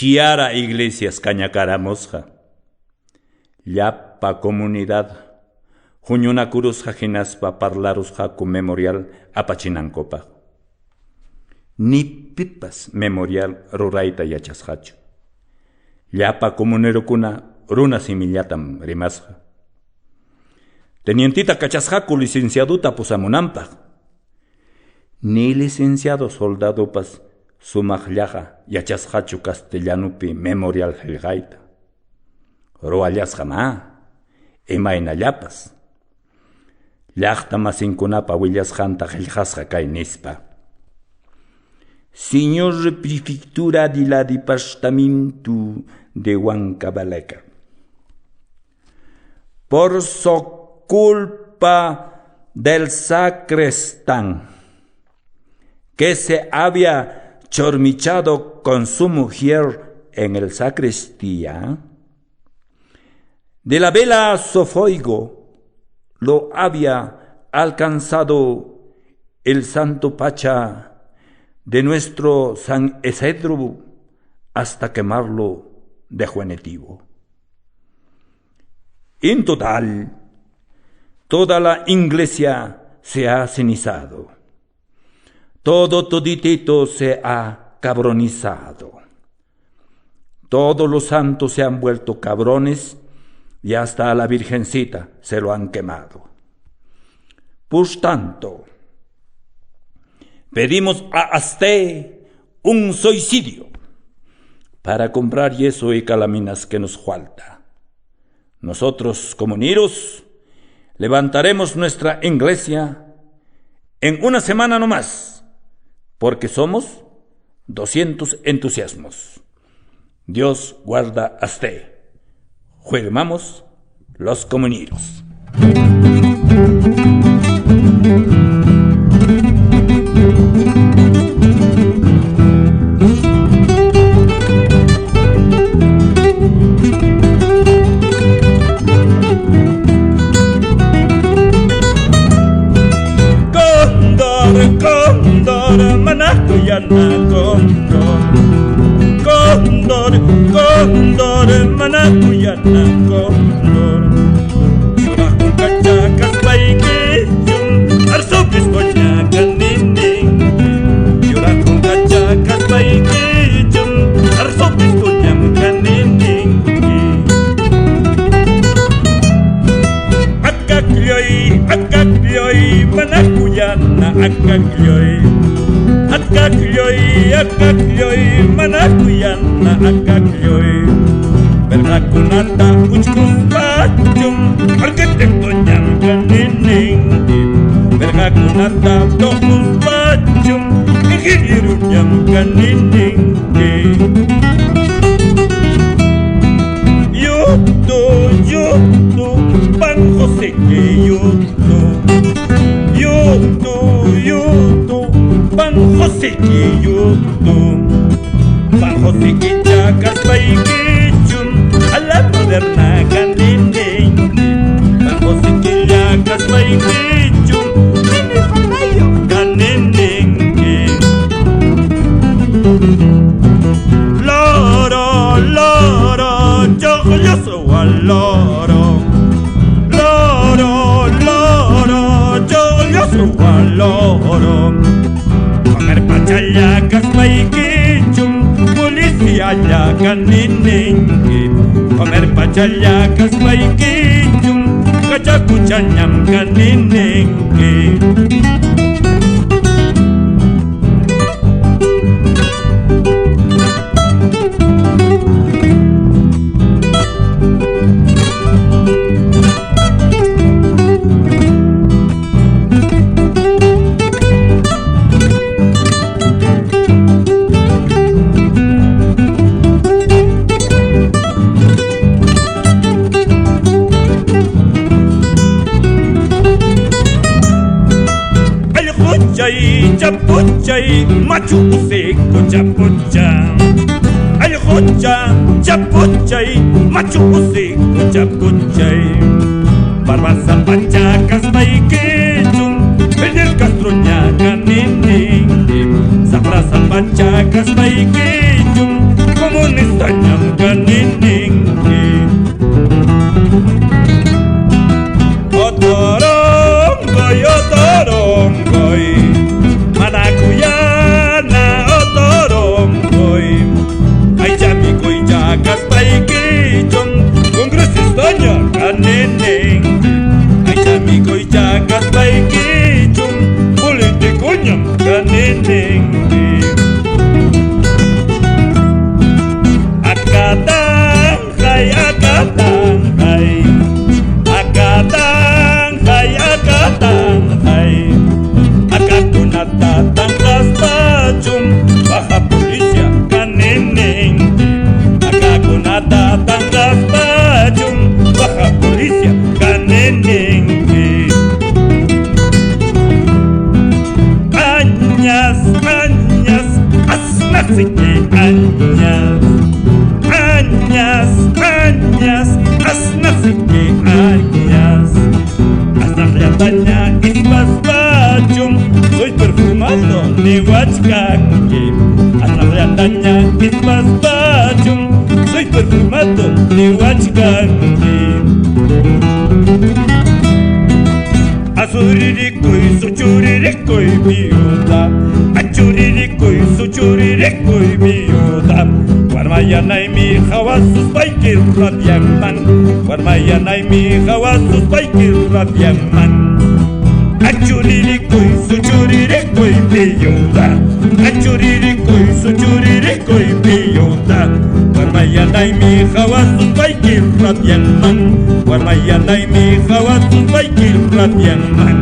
Chiara iglesias kañakaramusqa. Llapa comunidad huñunakurusqa hinaspa parlarusqaku memorial apachinankupaq. Ni pipas memorial rurayta yachasqachu. Llapa comunerokuna runa simillatam rimasqa. Tenientita kachasqaku licenciaduta pusamunanpaq. Ni licenciado soldadopas sumaqllaqa yachasqachu castellanupi memorial qillqayta. Ruwallasqa ma, imaynallapas. Llaqta masinkunapa willasqanta qillqasqa kay nispa. Señor Prefectura de la Departamento de Huancavelica. Por su culpa del sacristán que se había chormichado con su mujer en el sacristía, de la vela sofoigo lo había alcanzado el santo Pacha de nuestro San Isidro hasta quemarlo de juanetivo. En total, toda la iglesia se ha cenizado. Todo toditito se ha cabronizado. Todos los santos se han vuelto cabrones y hasta a la Virgencita se lo han quemado. Por tanto, pedimos a Asté un suicidio para comprar yeso y calaminas que nos falta. Nosotros, comuneros, levantaremos nuestra iglesia en una semana no más, porque somos 200 entusiasmos. Dios guarda a usted. Firmamos los comuneros. Cóndor, cóndor, manacuyana, cóndor. Cóndor, cóndor, manacuyana, cóndor. Yuraqun kachakas paykichum, arzobispo ñakaninin. Yuraqun kachakas paykichum, arzobispo ñamkaninin. Akakllay, akakllay, manakuyana, akakllay. Akakllay, akakllay, manakuyana, akakllay. Perrakunata uchkuspachum, arquitecto ñamkaninin. Perrakunata tojuspachum, ingeniero ñamkaninin. Yuto, yuto, Pan José que yuto. Yuto, yuto, Pan José que yuto. Pan José que chacas paiquichum, a la moderna caninen. Pan José que chacas paiquichum, caninen. Loro, loro, yo al loro. Loro, loro, yo al loro. Comer pachayacas paiquichum, policía ya caninen. Comer pachayacas paiquichum, cachacuchañam caninen. Allquchay, chapuchay, machu usiku chapucha. Allqucha, chapuchay, machu usiku chapuchay. Barbaza pachacas paiquichum, Fidel Castro ñacaninin. Zabraza pachacas paiquichum, comunista. Congresista-ñam kani ninki. Otorongoy, otorongoy, mana kuyana otorongoy. Aycha mikuycha kaspaykichum, congresista-ña kani ninki. Aycha mikuycha kaspaykichum, politicoñam kani ninki. Akatanjay, akatanjay, akatanjay, akatanjay, akakunata tanqaspachum, baja policía kani ninki. Akakunata tanqaspachum, baja policía kani ninki. Añas, añas, asnaqsiki añas. Añas, añas, asnaqsiki añas. Asnaqllataña ispaspachum, soy perfumado niwachkanki. Asnaqllataña ispaspachum, soy perfumado niwachkanki. Azuririkuy, suchuririkuy, viuda. Achuririkuy, suchuririkuy, viuda. Warmayanaymi hawasuspayki rabianman. Warmayanaymi hawasuspayki rabianman. Achuririkuy, suchuririkuy, viuda. Achuririkuy, suchuririkuy, viuda. Warmayanaymi hawasuspayki rabianman. Warmayanaymi hawasuspayki rabianman.